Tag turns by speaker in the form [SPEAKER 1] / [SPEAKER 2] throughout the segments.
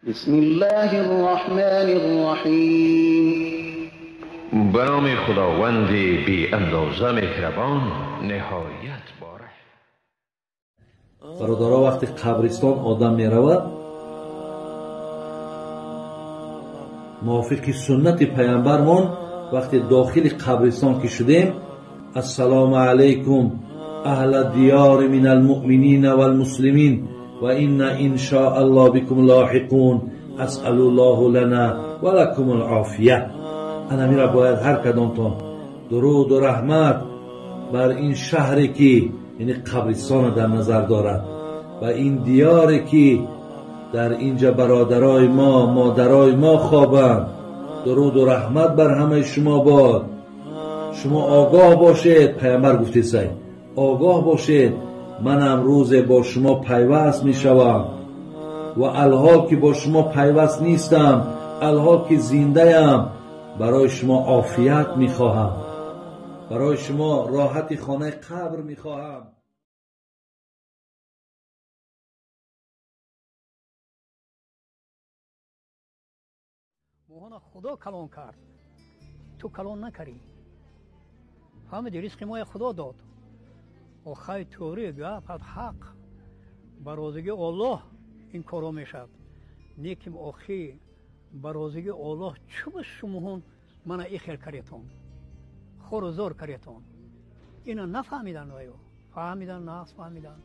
[SPEAKER 1] بسم الله الرحمن الرحیم.
[SPEAKER 2] به نام خداوند بی اندازه مهربان نهایت باره.
[SPEAKER 3] Бародаро, вақти қабристон одам меравад, мувофиқи суннати паямбармон, вақте дохили қабристон ки шудем, ассалому алайкум аҳла диёри мин алмуъминина валмуслимин ва инна иншоаллоҳ бикум лоҳиқун асъалуллоҳу лана ва лакум алофия. Анамира бояд ҳар кадомтон дуруду раҳмат бар ин шаҳре ки, яъне қабристона дар назар дорад, ва ин диёре ки дар инҷа бародарои мо, модарои мо хобанд, дуруду раҳмат бар ҳамаи шумо бод. Шумо огоҳ бошед, паямбар гуфтесай, огоҳ бошед, манам рӯзе бо шумо пайваст мешавам ва алҳол ки бо шумо пайваст нистам, алҳол ки зиндаям, барои шумо офият мехоҳам, барои шумо роҳати хонаи қабр мехоҳам.
[SPEAKER 4] Моҳона худо калон кард, ту калон накарӣ. Фаҳмиди, ризқи моя худо дод. Охай тӯри гап ҳақ, ба розигии Оллоҳ ин коро мешавад. Неким охи ба розигии Оллоҳ чӯба шумоҳон мана ихел каретон, хору зор каретон. Ина нафаҳмидан ваё, фаҳмидан, нас фаҳмидан,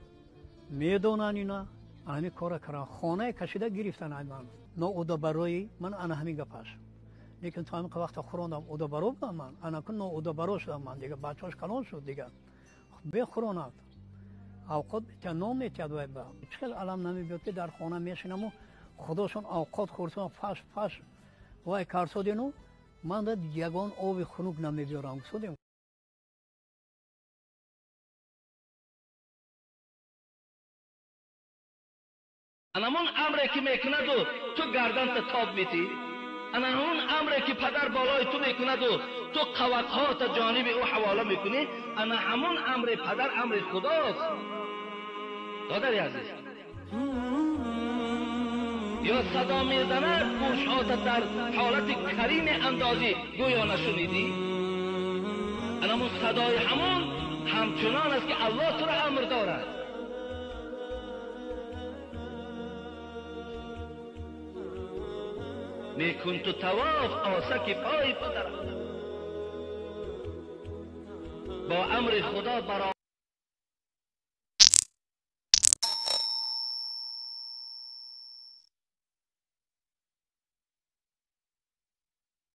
[SPEAKER 4] медонан ина ҳамин кора кардан, хонае кашида гирифтан ай ман. Ноудабарои ман ана ҳамин гапаш. Лекин то ҳамин вақта хӯрондам, удабаро будам ман, ана кун ноудабаро шудам ман, дига бачаҳош калон шуд, дига бехӯронад, авқот метиҳад, нон метиҳад. Вай ба чӣ хел алам намебиёд ки дар хона мешинаму худошон авқот хӯрсам, фаш фаш вай карсодину ман да ягон оби хунук намебиёрам гусодем.
[SPEAKER 5] Анамон амре ки мекунаду ту гарданта тоб метӣ, анамон амре ки падар болои ту мекунаду ту қавақҳота ҷониби ӯ ҳавола мекунӣ, ана ҳамон амри падар амри худост. Додари азиз, ё садо мезанад гӯшҳота дар ҳолати кариме андозӣ, гӯё нашунидӣ. Анамон садои ҳамон ҳамчунон аст ки Аллоҳ туро амр дорад. Мекун ту тавоф осаки пои падарам бо амри худо баро.